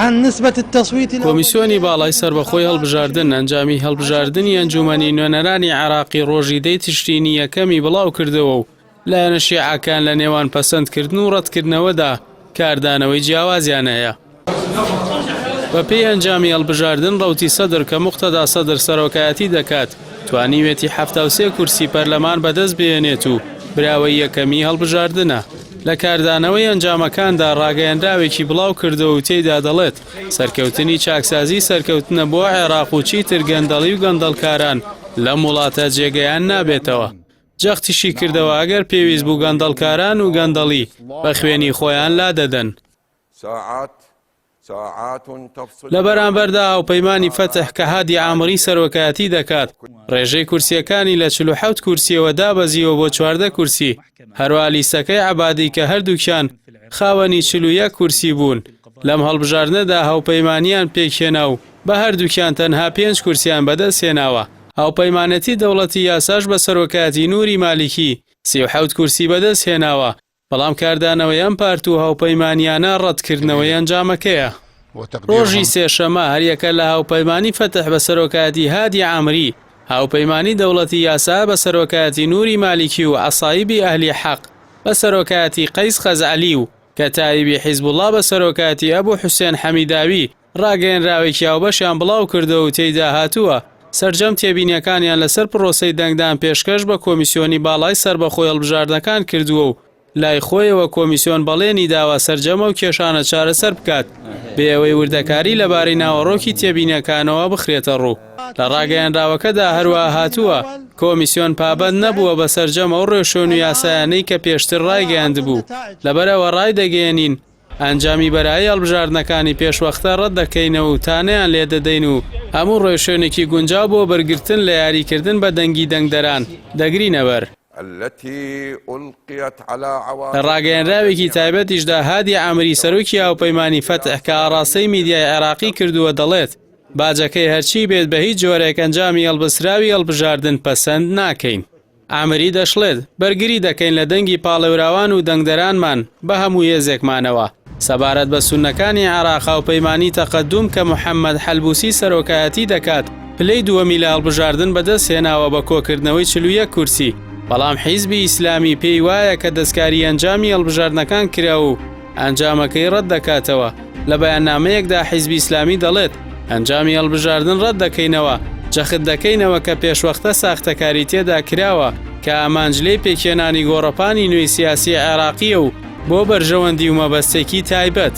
عن نسبة التصويت کۆمیسیۆنی باڵای سەربەخۆی هەڵبژاردن ئەنجامی هەڵبژاردنی ئەنجوومەنی نوێنەرانی عێراقی ڕۆژی دەی تشرینی یەکەمی بڵاوکردەوە و لایەنە شیعەکان لە نێوان پەسەندکردن و ڕەتکردنەوەدا کاردانەوەی جیاوازیان هەیە. بەپێی ئەنجامی هەڵبژاردن ڕەوتی سەدر کە موقتەدا سەدر سەرۆکایەتی دەکات، توانیویەتی 73 کورسی پەرلەمان بەدەست بهێنێت و براوەی یەکەمی هەڵبژاردنە. لە کاردانەوەی ئەنجامەکاندا ڕاگەیەنراوێکی بڵاوکردەوە و تێیدا دەڵێت، سەرکەوتنی چاکسازی سەرکەوتنە بۆ عێراق و چیتر گەندەڵی و گەندەڵکاران لەم وڵاتە جێگەیان نابێتەوە. جەختیشی کردەوە ئەگەر پێویست بوو گەندەڵکاران و گەندەڵی بە خوێنی خۆیان لادەدەن. لە بەرامبەردا هاوپەیمانی فەتح کە هادی عامری سەرۆکایەتی دەکات، ڕێژەی کورسییەکانی لە 47 کورسییەوە دابەزیوە بۆ 14 کورسی، هەروەها لیستەکەی عەبادی کە هەردووکیان خاوەنی 41 کورسی بوون، لەم هەڵبژاردنەدا هاوپەیمانییان پێکهێنا و بە هەردووکیان تەنها پێنج کورسییان بەدەستهێناوە. هاوپەیمانێتی دەوڵەتی یاساش بە سەرۆکایەتی نوری مالیکی 37 کورسی بەدەستهێناوە، بەڵام کاردانەوەی ئەم پارت و هاوپەیمانییانە ڕەتکردنەوەی ئەنجامەکەیە. ڕۆژی سێشەممە هەریەکە لە هاوپەیمانی فەتح بە سەرۆکایەتی هادی عامری، هاوپەیمانی دەوڵەتی یاسا بە سەرۆکایەتی نوری مالیکی و عەسایبی ئەهلی حەق بە سەرۆکایەتی قەیس خەزعەلی و کەتائیبی حیزبوڵڵا بە سەرۆکایەتی ئەبو حوسێن حەمیداوی ڕاگەیەنراوێکی هاوبەشیان بڵاوکردەوە و تێیدا هاتووە، سەرجەم تێبینییەکانیان لەسەر پڕۆسەی دەنگدان پێشکەش بە کۆمیسیۆنی باڵای سەربەخۆی هەڵبژاردنەکان کردووە و لای خۆیەوە کۆمیسیۆن بەڵێنی داوە سەرجەم ئەو کێشانە چارەسەر بکات بێ ئەوەی وردەکاری لەبارەی ناوەڕۆکی تێبینییەکانەوە بخرێتەڕوو. لە ڕاگەیەنراوەکەدا هەروەها هاتووە، کۆمیسیۆن پابەند نەبووە بە سەرجەم ئەو ڕێوشوێن و یاسایانەی کە پێشتر ڕایگەیاندبوو، لەبەرئەوە ڕایدەگەیەنین، ئەنجامی بەرایی هەڵبژاردنەکانی پێشوەختە ڕەت دەکەینەوە و تانەیان لێدەدەین و هەموو ڕێوشوێنێکی گونجاو بۆ بەرگرتن لە یاریکردن بە دەنگی دەنگدەران دەگرینەبەر. لە ڕاگەیەنراوێکی تایبەتیشدا هادی عامری سەرۆکی هاوپەیمانی فەتح کە ئاڕاستەی میدیای عێراقی کردووە دەڵێت، باجەکەی هەرچی بێت بە هیچ جۆرێک ئەنجامی هەڵبەستراوی هەڵبژاردن پەسەند ناکەین. عامری دەشڵێت، بەرگری دەکەین لە دەنگی پاڵێوراوان و دەنگدەرانمان بە هەموو هێزێکمانەوە. سەبارەت بە سوننەکانی عێراق هاوپەیمانی تەقەدوم کە محەمەد حەلبوسی سەرۆکایەتی دەکات پلەی دووەمی لە هەڵبژاردن بەدەستهێناوە بە کۆکردنەوەی 41 کورسی، بەڵام حیزبی ئیسلامی پێی وایە کە دەستکاری ئەنجامی هەڵبژاردنەکان کرا و ئەنجامەکەی ڕەت دەکاتەوە. لە بەیاننامەیەکدا حیزبی ئیسلامی دەڵێت، ئەنجامی هەڵبژاردن ڕەت دەکەینەوە، جەخت دەکەینەوە کە پێشوەختە ساختەکاری تێدا کراوە کە ئامانج لێی پێکهێنانی گۆڕەپانی نوێی سیاسی عێراقییە و بۆ بەرژەوەندی و مەبەستێکی تایبەت.